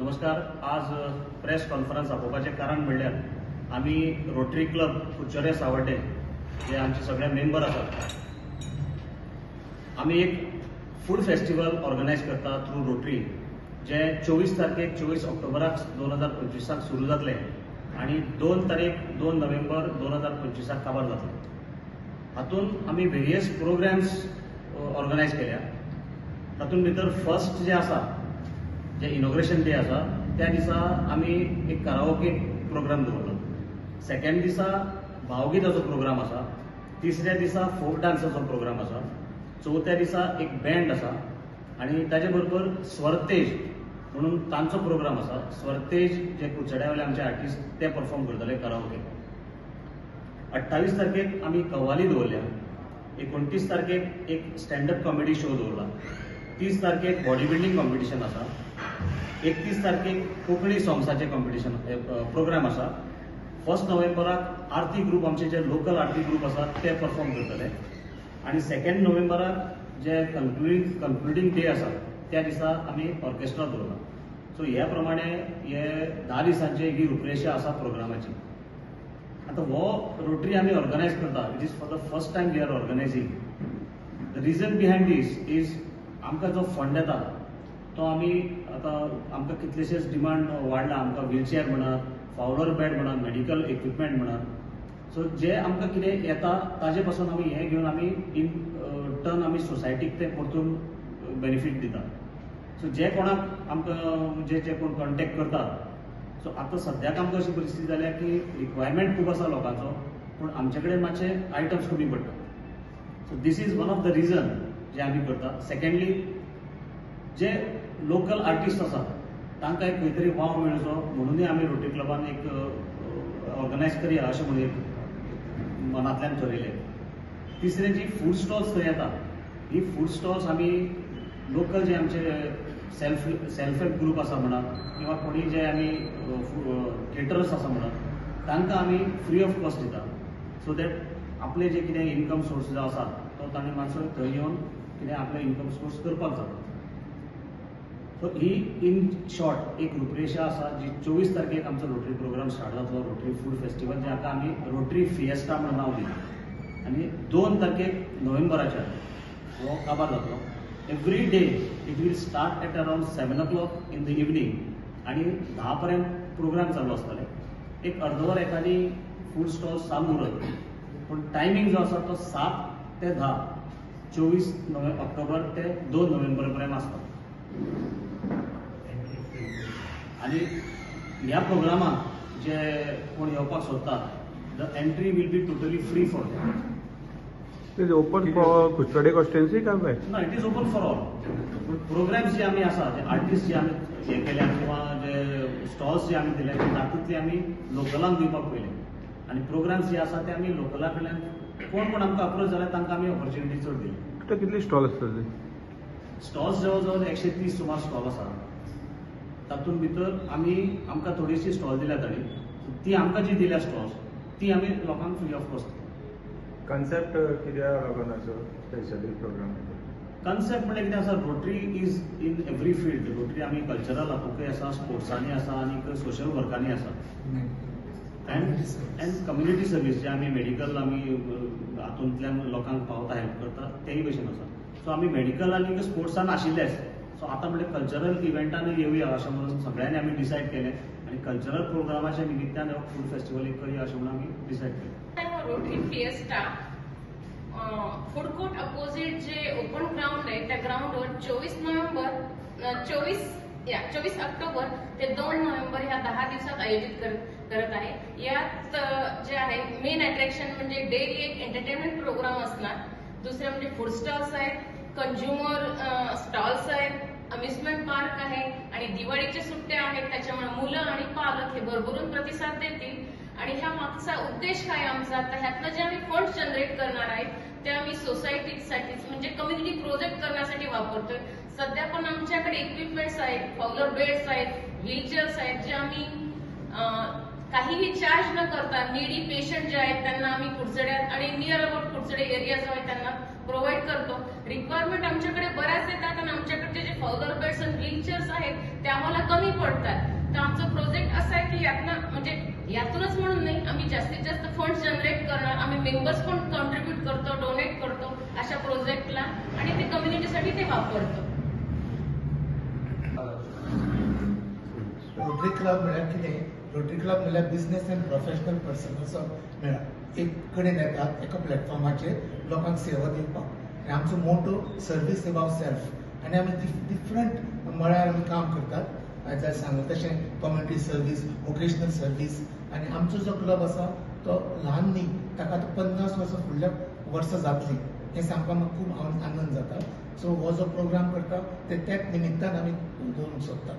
नमस्कार. आज press conference आपोवपाचें कारण म्हणल्यार आमी रोटरी क्लब कुडचडें सावड्डें जे आमचे सगळे मेंबर आसात, आमी एक फूड फेस्टिवल ऑर्गनायज करता थ्रू रोटरी, जे 24 तारखेक 24 ऑक्टोबराक 2025 सुरू जातलें आनी 2 तारीख 2 नोव्हेंबर 2025 काबार जातलें. हातूंत आमी वेरियस प्रोग्राम्स ऑर्गनायज केल्या. तातूंत भितर फर्स्ट जे आसा, जे इनॉग्रेशन डे आसा, त्या दिसा आमी एक कराओके प्रोग्राम दवरलो. सेकंड दिसा भावगीताचो प्रोग्राम आसा, तिसऱ्या दिसा फोक डान्साचो प्रोग्राम आसा, चवथ्या दिसा एक बँड आसा आनी ताजे बरोबर स्वरतेज म्हणून तांचो प्रोग्राम आसा. स्वरतेज जे कुडचड्या वयले आमचे आर्टिस्ट ते परफॉर्म करतले कराओके. 28 तारखेक आमी कव्वाली दवरल्या, 29 तारखेक एक स्टँडअप कॉमेडी शो दवरला, 30 तारखेक बॉडी बिल्डींग कॉम्पिटिशन आसा, 31 तारखेक कोंकणी सॉंग्साचे कॉम्पिटिशन प्रोग्राम आसा. 1 नोव्हेंबराक आरती ग्रुप, आमचे जे लोकल आरती ग्रुप आसा ते परफॉर्म करतले आनी 2 नोव्हेंबराक जे कन्क्लुडींग डे आसा त्या दिसा आमी ऑर्केस्ट्रा दवरला. सो ह्या प्रमाणे हे 10 दिसांची ही रुपरेशा आसा प्रोग्रामाची. आतां हो रोटरी आमी ऑर्गनायज करता, it is for the first time we are organising. The reason behind this is आमकां जो फंड येता तो आमी आतां आमकां कितलेशेच डिमांड वाडला. आमकां व्हीलचेअर म्हणा, फावलर बेड म्हणा, मेडिकल इक्विपमेंट म्हणा, सो जे आमकां कितें येता ताजे पासून आमी हें घेवन आमी इन टर्न आमी सोसायटीक तें परतून बेनिफीट दिता. सो जे कोणाक आमकां जे जे कोण कॉन्टेक्ट करतात, सो आतां सद्याक आमकां अशी परिस्थिती जाल्या की रिक्वायरमेंट खूब आसा लोकांचो, पूण आमचे कडेन मातशे आयटम्स कमी पडटा. So this is one of the reason जे आमी करता. सेकेंडली, जे लोकल आर्टिस्ट आसात तांकां एक खंय तरी वाव मेळचो म्हणूनय आमी रोटरी क्लबान एक ऑर्गनायज करया अशें म्हणून एक मनांतल्यान थरयलें. तिसरें, जी फूड स्टॉल्स थंय येता, ही फूड स्टॉल्स आमी लोकल जे आमचे सेल्फ हेल्प ग्रुप आसा म्हणा किंवा कोणी जे आमी केटरर्स आसा म्हणा तांकां आमी फ्री ऑफ कॉस्ट दिता, सो that आपले जे कितें इन्कम सोर्स जो आसा तो तांणी मातसो थंय येवन कितें आपले इन्कम सोर्स करपाक जाता. सो ही इन शॉर्ट एक रुपरेशा आसा जी 24 तारखेक आमचो रोटरी प्रोग्राम स्टार्ट जातलो, रोटरी फूड फेस्टिवल, जाका आमी रोटरी फिएस्टा म्हणून नांव दिलां. आनी 2 तारखेक नोव्हेंबराच्या हो काबार जातलो. Every day it will start at around 7 o'clock in the evening आनी 10 पर्यंत प्रोग्राम चालू आसतले. एक अर्दवर एकादी फूड स्टॉल चालू उरत, पूण टायमींग जो आसा तो 7 ते 10, 24 ऑक्टोबर ते 2 नोव्हेंबर पर्यंत आसता. आनी ह्या प्रोग्रामाक जे कोण येवपाक सोदता, the entry will be totally free for them. It is open for Curchorem constituency काय? ना, it is open for all. पूण प्रोग्राम्स जे आमी आसा, जे आर्टिस्ट जे आमी हे केल्या किंवा जे स्टॉल्स जे आमी दिले तातूंतले आमी लोकलांक दिवपाक पळयले आनी प्रोग्राम्स जे आसा ते आमी लोकला कडल्यान कोण कोण आमकां अप्रोच जाल्यार तांकां आमी ऑपॉर्च्युनिटी चड दिली. कितले स्टॉल आसतले? स्टॉल्स जवळ जवळ 130 सुमार स्टॉल आसा. तातूंत भितर आमी आमकां थोडीशी स्टॉल दिल्या तांणी, ती आमकां जी दिल्या स्टॉल्स ती आमी लोकांक फ्री ऑफ कॉस्ट. कॉन्सेप्ट कित्याक लागून असो स्पेशली प्रोग्राम? कॉन्सेप्ट म्हणल्यार कितें आसा, Rotary is in every field. Rotary आमी कल्चरल हातूंतय आसा, स्पोर्ट्सांनी आसा आनी सोशल वर्कांनी आसा, एंड कम्युनिटी सर्वीस जे आमी मेडिकल आमी हातूंतल्यान लोकांक पावता, हेल्प करता, तेय भशेन आसा. सो आमी मेडिकल आनी स्पोर्ट्सान आशिल्लेच, सो आतां म्हणल्यार कल्चरल इव्हेंटानूय येवया अशें म्हणून सगळ्यांनी आमी डिसायड केलें आनी कल्चरल प्रोग्रामाच्या निमित्तान हो फूड फेस्टिवल एक करया अशें म्हणून आमी डिसायड केलें. Rotary fiesta food court opposite जे ओपन ग्राउंड आहे त्या ग्राउंडवर 24 ऑक्टोबर ते 2 नोव्हेंबर ह्या 10 दिवसात आयोजित करत आहे. यात जे आहे मेन अट्रॅक्शन म्हणजे डेली एक एंटरटेनमेंट प्रोग्राम असणार, दुसरे म्हणजे फूड स्टॉल्स आहेत, कंझ्युमर स्टॉल्स आहेत, अम्युजमेंट पार्क आहे आणि दिवाळीच्या सुट्ट्या आहेत, त्याच्यामुळे मुलं आणि पालक हे भरभरून प्रतिसाद देतील. आणि ह्या मागचा उद्देश काय आमचा, तर ह्यातनं जे आम्ही फंड जनरेट करणार आहेत ते आम्ही सोसायटीसाठीच म्हणजे कम्युनिटी प्रोजेक्ट करण्यासाठी वापरतोय. सध्या पण आमच्याकडे इक्विपमेंट्स आहेत, फाउलर बेड्स आहेत, व्हीलचेअर्स आहेत, जे आम्ही काहीही चार्ज न करता नीडी पेशंट जे आहेत त्यांना आम्ही कुडचड्यात आणि नियर अबाउट कुडचडे एरिया जो आहे त्यांना प्रोव्हाइड करतो. रिक्वायरमेंट आमच्याकडे बऱ्याच येतात आणि आमच्याकडचे जे फॉगर बेड्स आणि व्हीलचेअर्स आहेत ते आम्हाला कमी पडतात. तर आमचं प्रोजेक्ट असा आहे की यातनं म्हणजे यातूनच म्हणून नाही, आम्ही जास्तीत जास्त फंड जनरेट करणार. आम्ही मेंबर्स पण कॉन्ट्रीब्युट करतो, डोनेट करतो अशा प्रोजेक्टला आणि ते कम्युनिटीसाठी ते वापरतो. रोटरी क्लब म्हळ्यार कितें? रोटरी क्लब म्हळ्यार बिझनेस अँड प्रोफेशनल पर्सन असो मेळा एक कडेन येतात एका प्लॅटफॉर्माचेर लोकांक सेवा दिवपाक. आनी आमचो मोटो सर्वीस एबाव सेल्फ आनी आमी डिफरंट मळार आमी काम करतात. आयज सांगलें तशें कम्युनिटी सर्वीस, वोकेशनल सर्वीस. आनी आमचो जो क्लब आसा तो ल्हान न्ही, ताका आतां 50 वर्सां फुडल्या वर्सां जातलीं हें सांगपाक म्हाका खूब आनंद जाता. सो हो जो प्रोग्राम करता ते त्याच निमित्तान आमी दवरूंक सोदतात.